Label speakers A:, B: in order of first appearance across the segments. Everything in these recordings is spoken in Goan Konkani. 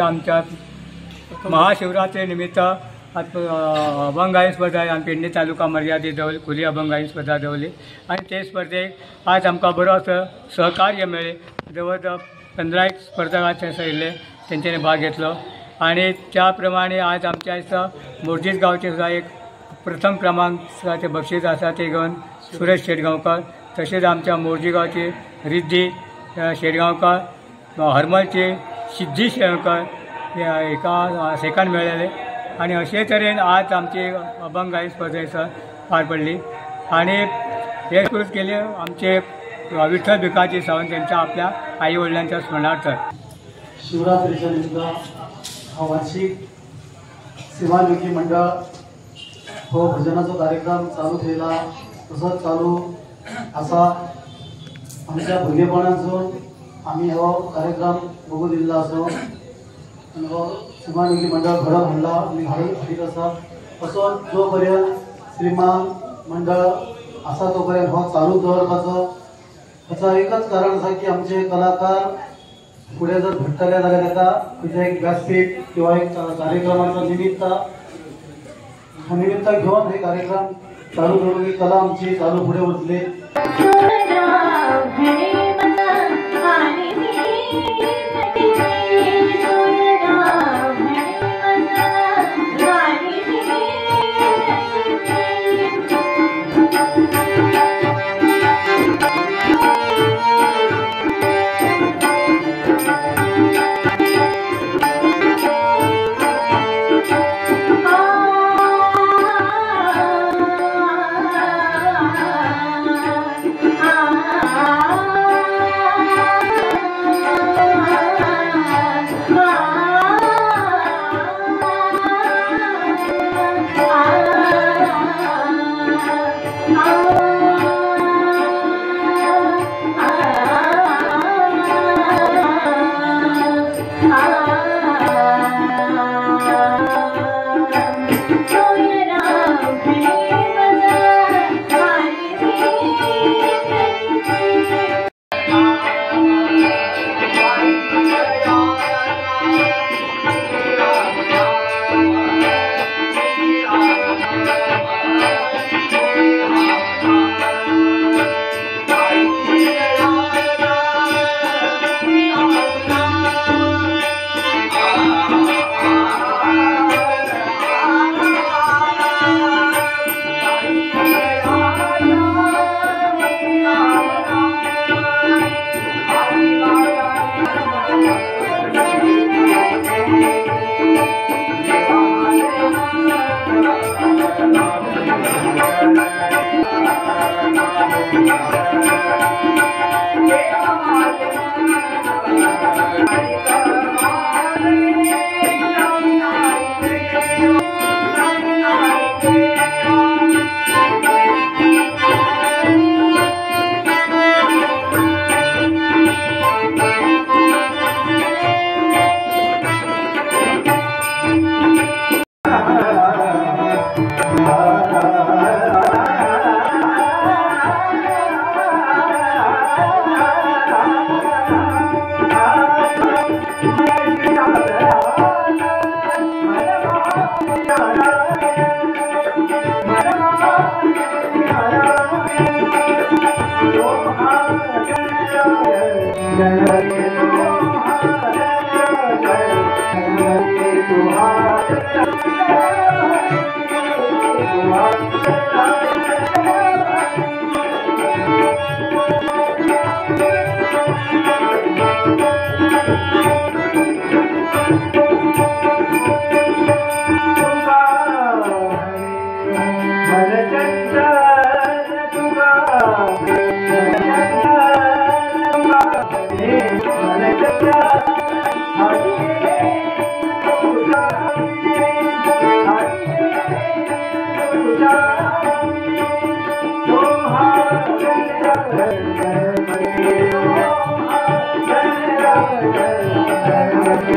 A: आमच्या महाशिवरात्री निमित्त अभंगायन स्पर्धा आमी पेडणे तालुका मर्यादेत दवरली, खुली अभंगायन स्पर्धा दवरली आनी ते स्पर्धेक आज आमकां बरो असो सहकार्य मेळ्ळें. जवळ जवळ 15 स्पर्धक थंयसर येयल्ले, तेंच्यांनी भाग घेतलो आनी त्या प्रमाणे आज आमच्या दिसा मोरजीस गांवचे सुद्दां एक प्रथम क्रमांक सुद्दां ते बक्षीस आसा ते घेवन सुरेश शेटगांवकर, तशेंच आमच्या मोरजी गांवची रिद्धी शेटगांवकर, हरमलची सिद्धी शेटगांवकर हेका सेकंड मेळ्ळेलें. आनी अशे तरेन आज आमची अभंगायन स्पर्धा दिसा पार पडली आनी हे कृत केले आमचे विठ्ठल भिकाजी सावंत त्यांच्या आपल्या आई वडिलांच्या स्मरणार्थ.
B: शिवरात्रीच्या निमित्त हा वार्षिक सेवायोगी मंडळ हो भजनाचो कार्यक्रम चालू केला, तसोच चालू आसा. आमच्या भुरगेपणांतसून आमी हो कार्यक्रम बघू दिल्लो आसो आनी हो सेवायोगी मंडळ घडोवन हाडला आनी हाडीत आसा. असो जो पर्यंत श्रीमान मंडळ आसा तो पर्यंत हो चालू दवरपाचो. हाचो एकच कारण आसा की आमचे कलाकार फुडें जर घडटले जाल्यार ताका खंयचें एक व्यासपीठ किंवा एक कार्यक्रमाचो निमित्त, हा निमित्त घेवन हे कार्यक्रम चालू दवरून ही कला आमची चालू फुडें वतली.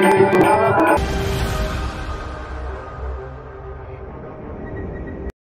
C: Thank you.